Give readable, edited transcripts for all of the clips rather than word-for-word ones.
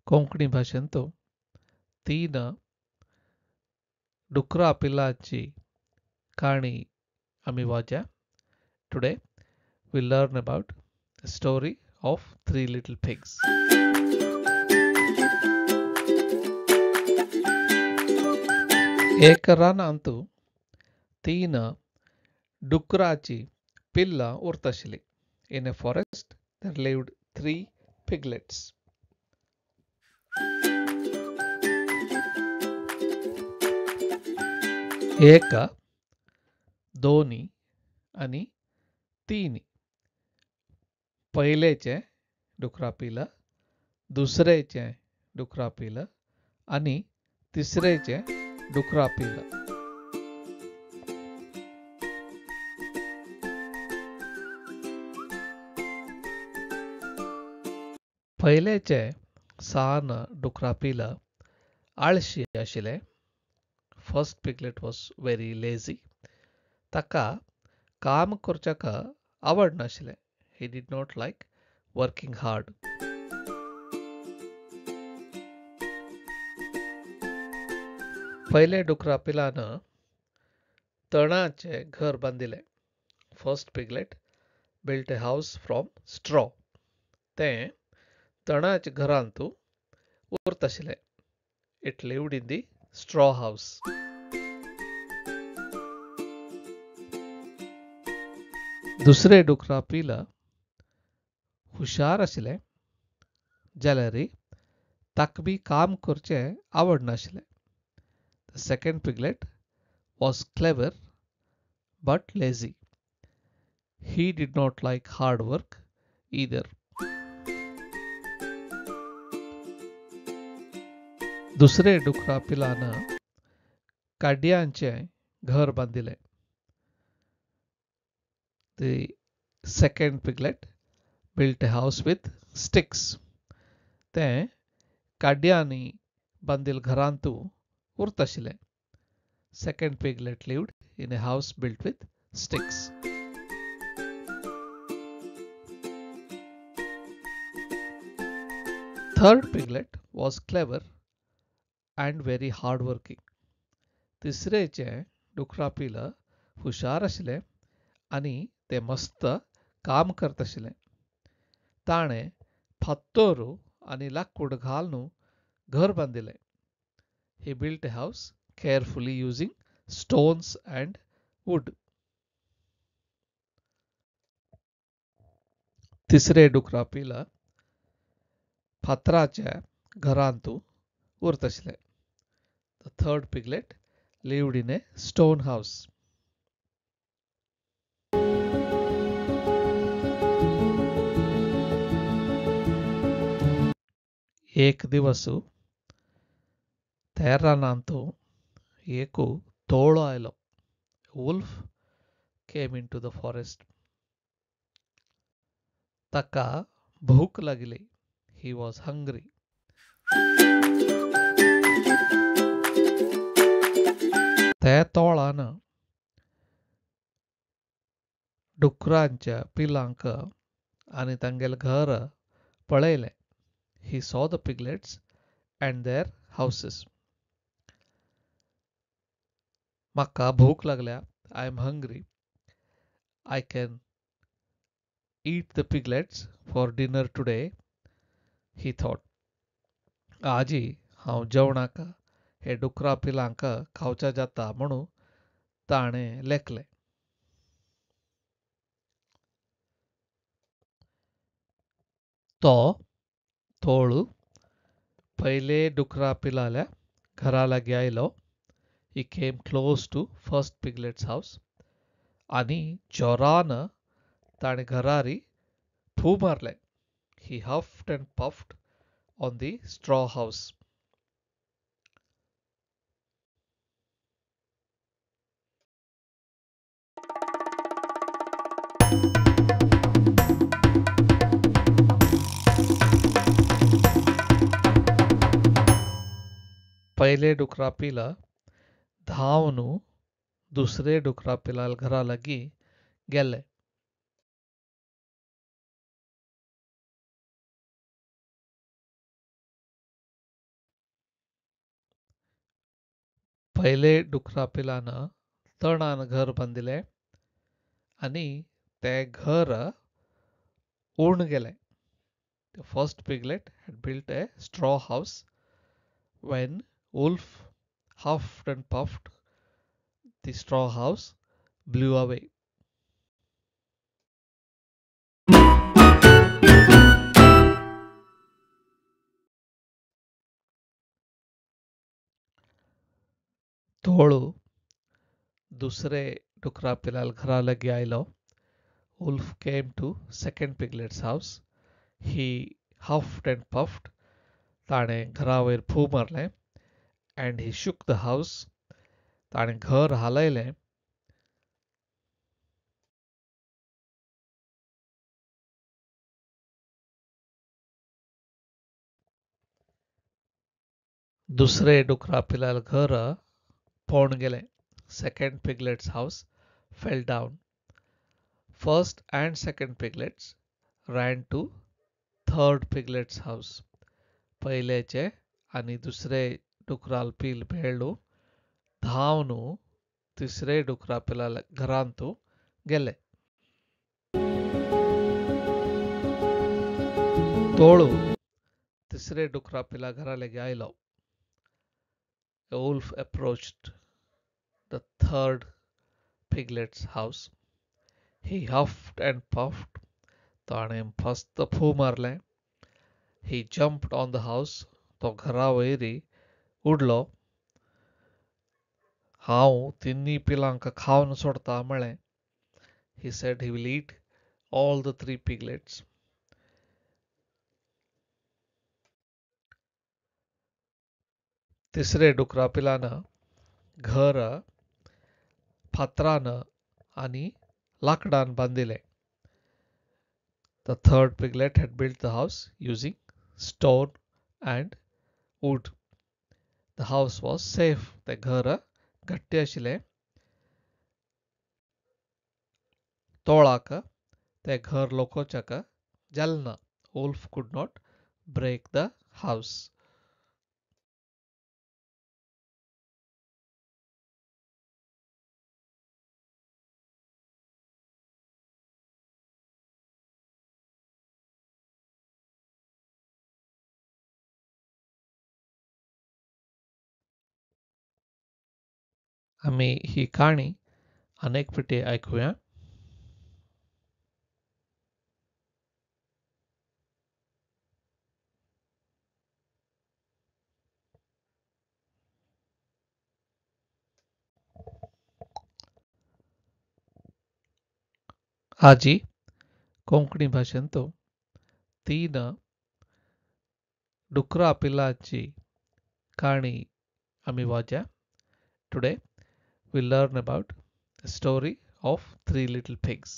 कोंकणी भाशेंत तीन डुकरा पिलांची काणी आमी वाच्या. Today we learn about the story of three little pigs. एक रानांत तीन डुकराची पिल्लां उरताशिल्ली. In a forest there lived three piglets. एका, दोनी आनी तीन. पयलेचें डुकरा पिला, दुसरेचें डुकरा पिला आनी तिसरेचें डुकरा पिला. पयलेचें सान डुकरा पिला आळशी आशिल्लें. First piglet was very lazy. ताका काम करच्याक आवडनाशिल्लें. He did not like working hard. पयले डुकरा पिलान तणाचें घर बांदिलें. First piglet built a house from straw. तें तणाच्या घरांत उरताशिल्लें. It lived in the straw house. दुसरे डुकरा पिला हुशार आशिल्लें, जाल्यार ताका बी काम करचें आवडनाशिल्लें. The second piglet was clever but lazy. He did not like hard work either. दुसरे डुकरा पिलान काडयांचें घर बांदिलें. The second piglet built a house with sticks. तें काडयांनी बांदिल घरांत उरताशिल्लें. Second piglet lived in a house built with sticks. Third piglet was clever and very hard working. तिसरेचें डुकरा पिला हुशार आशिल्लें आनी तें मस्त काम करताशिल्लें. ताणें फातोर आनी लाकूड घालून घर बांदिलें. He built a house carefully using stones and wood. तिसरे डुकरा पिला फातराच्या घरांत उरताशिल्लें. The third piglet lived in a stone house. एक दिवस त्या रानांत एक तोळो आयलो. Wolf came into the forest. ताका भूक लागली. He was hungry. त्या तोळान डुकरांच्या पिलांक आनी तांगेलें घर पळयलें. He saw the piglets and their houses. म्हाका भूक लागल्या. I am hungry. I can eat the piglets for dinner today, he thought. आजी हांव जेवणाक हे डुकरा पिलांक खावच्या जाता म्हणून ताणें लेखलें. तो तोळू पयले डुकरा पिलाल्या घरा लागीं आयलो. He came close to first piglet's house. आनी जोरान ताणें घरारी फू मारलें. He huffed and puffed on the straw house. पयले डुकरा पिला धांवन दुसरे डुकरा पिला घरा लागीं गेले. पयले डुकरा पिलान तणान घर बांदिलें आनी तें घर उडून गेलें. The first piglet had built a straw house. When wolf huffed and puffed, the straw house blew away. तोळू दुसरे डुकरा पिलाल घरा लागीं आयलो. Wolf came to second piglet's house. He huffed and puffed. ताणें घरा वयर फू मारलें. And he shook the house. ताणें घर हालयलें. दुसरे डुकरा पिलाल घर पळून गेलें. Second piglet's house fell down. First and second piglets ran to third piglet's house. पयलेचे आनी दुसरे डुकराल पील भेळू धांवन तिसरे डुकरा पिलाल घरांतू गेले. तोळू तिसरे डुकरा पिला घरा लागीं आयलो. A wolf approached the third piglet's house. He huffed and puffed. ताणें फस्त फू मारलें. He jumped on the house. तो घरा वयरी उडलो. हांव तिन्नी पिलांक खावन सोडता म्हळें. He said he will eat all the three piglets. तिसरे डुकरा पिलान घर फातरान आनी लाकडान बांदिलें. The third piglet had built the house using stone and wood. The house was safe. तें घर घट्ट आशिल्लें. तोळाक तें घर लोकोच्याक जालें ना. Wolf could not break the house. आमी ही काणी अनेक फावटी आयकुया. आजी कोंकणी भाशेंत तीन डुकरा पिलांची काणी आमी वाच्या. Today we learn about the story of three little pigs.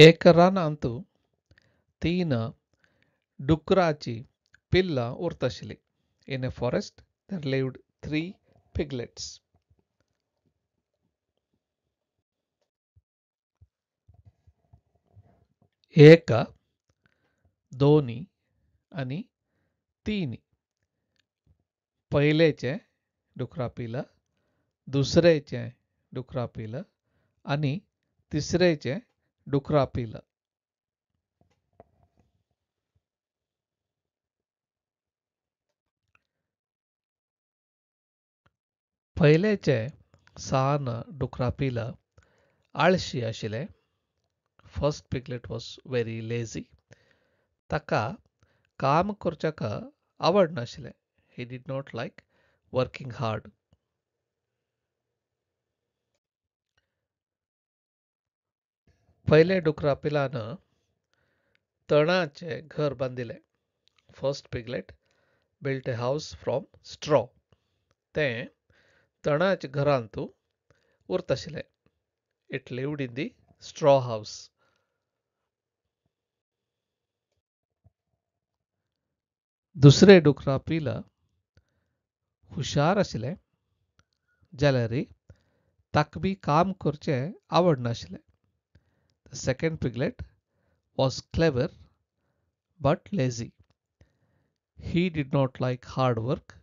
एक रानांत तीन डुकराची पिल्लां उरताशिल्लीं. In a forest there lived three piglets. एक, दोनी आनी तीन. पयलेचें डुकरा पिल, दुसरेचें डुकरा पिल आनी तिसरेचें डुकरा पिल. पयलेचें सान डुकरा पिल आळशी आशिल्लें. First piglet was very lazy. ताका काम करच्याक आवडनाशिल्लें. He did not like working hard. पयले डुकरा पिलान तणाचें घर बांदिलें. First piglet built a house from straw. तें तणाच्या घरांत उरताशिल्लें. It lived in the straw house. दुसरे डुकरा पिल हुशार आशिल्लें जाल्यार ताका बी काम करचें आवडनाशिल्लें. The second piglet was clever but lazy. He did not like hard work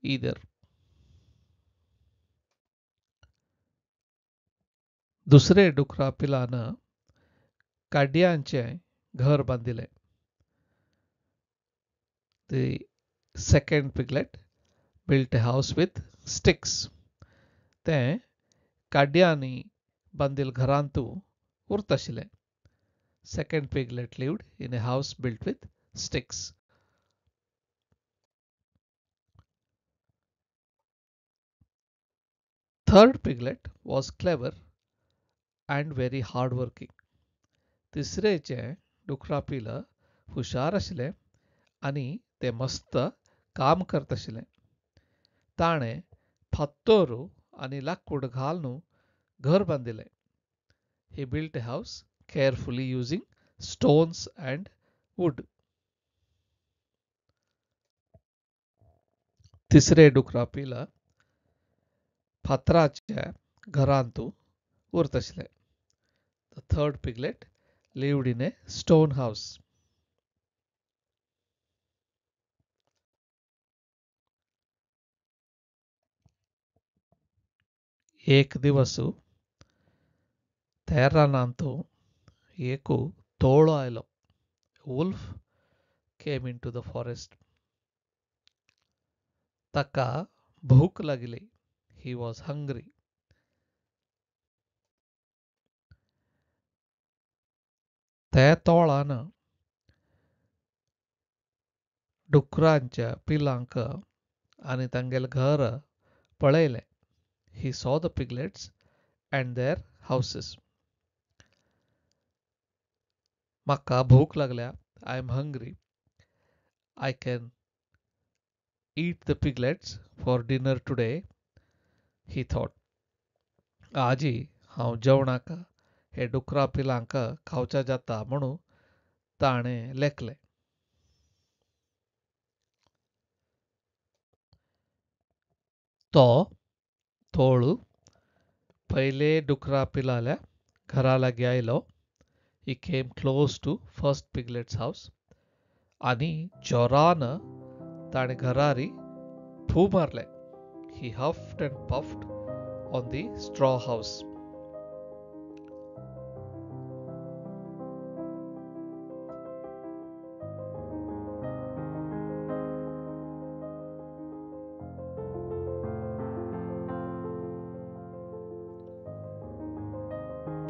either. दुसरे डुकरा पिलान काडयांचें घर बांदिलें. The second piglet built a house with sticks. तें काडयांनी बांदिल घरांतू उरताशिल्लें. Second piglet lived in a house built with sticks. Third piglet was clever and very hardworking. तिसरेचें डुकरा पील हुशार आशिल्लें आनी तें मस्त काम करताशिल्लें. ताणें फातोर आनी लाकूड घालून घर बांदिलें. He built a house carefully using stones and wood. तिसरे डुकरा पील फातराच्या घरांतू उरताशिल्लें. The third piglet lived in a stone house. एक दिवस त्या रानांतू एक तोळो आयलो. Wolf came into the forest. ताका भूक लागली. He was hungry. त्या तोळान डुकरांच्या पिलांक आनी तांगेलें घर पळयलें. He saw the piglets and their houses. म्हाका भूक लागल्या. I am hungry. I can eat the piglets for dinner today, he thought. आजी हांव जेवणाक हे डुकरा पिलांक खावच्या जाता म्हणून ताणें लेखलें. तो तोळू पयले डुकरा पिलाल्या घरा लागीं आयलो. He came close to first piglet's house. आनी जोरान ताणें घरारी फू मारलें. He huffed and puffed on the straw house.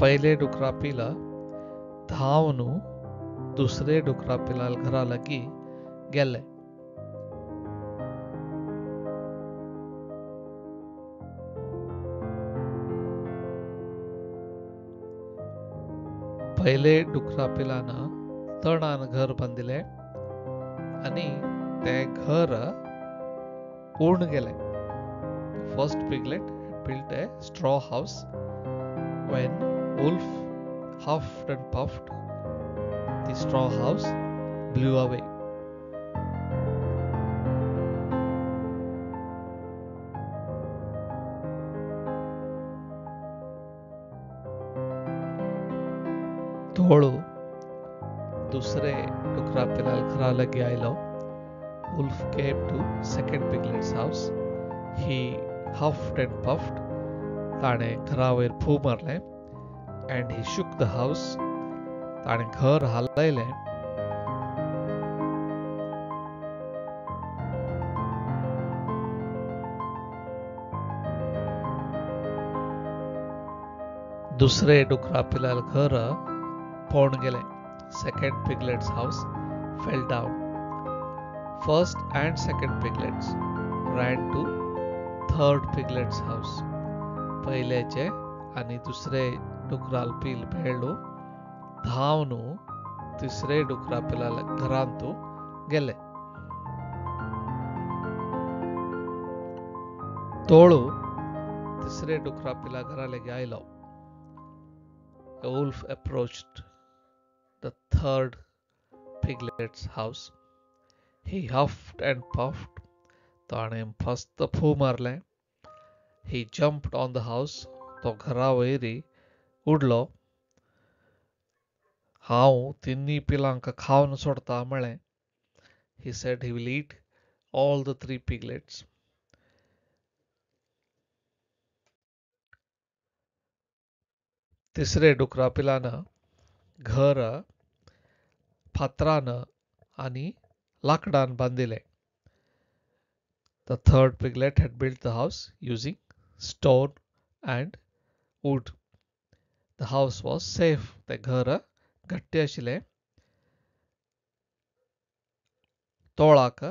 पयले डुकरा पिला धांवन दुसरे डुकरा पिला घरा लागीं गेले. पयले डुकरा पिलान तणान घर बांदिलें आनी तें घर उडून गेलें. First piglet built a straw house. When wolf huffed and puffed, the straw house blew away. तोळू दुसरे डुकरा पिलाल घरा लागीं आयलो. Wolf came to second piglet's house. He huffed and puffed. ताणें घरा वयर फू मारलें. And he shook the house. ताणें घर हालयलें. दुसरे डुकरा पिलाल घर पळून गेलें. Second piglet's house fell down. First and second piglets ran to third piglet's house. पयल्याचे आनी दुसरे डुकराल पील भेळू धांवन तिसरे डुकरा पिलाल घरांतू गेले. तोळू तिसरे डुकरा पिला घरा लागीं आयलो. A wolf approached the third piglet's house. He huffed and puffed. ताणें फस्त फू मारलें. He jumped on the house. तो घरा वयरी उडलो. हांव तिन्नी पिलांक खावन सोडता म्हळें. He said he will eat all the three piglets. तिसरे डुकरा पिलान घर फातरान आनी लाकडान बांदिलें. The third piglet had built the house using stone and wood. The house was safe. तें घर घट्ट आशिल्लें. तोळाक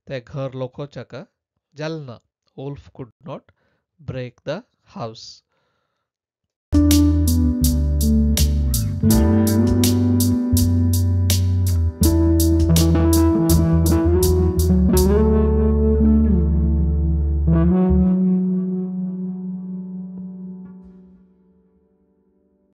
तें घर लोकोच्याक जालें ना. Wolf could not break the house.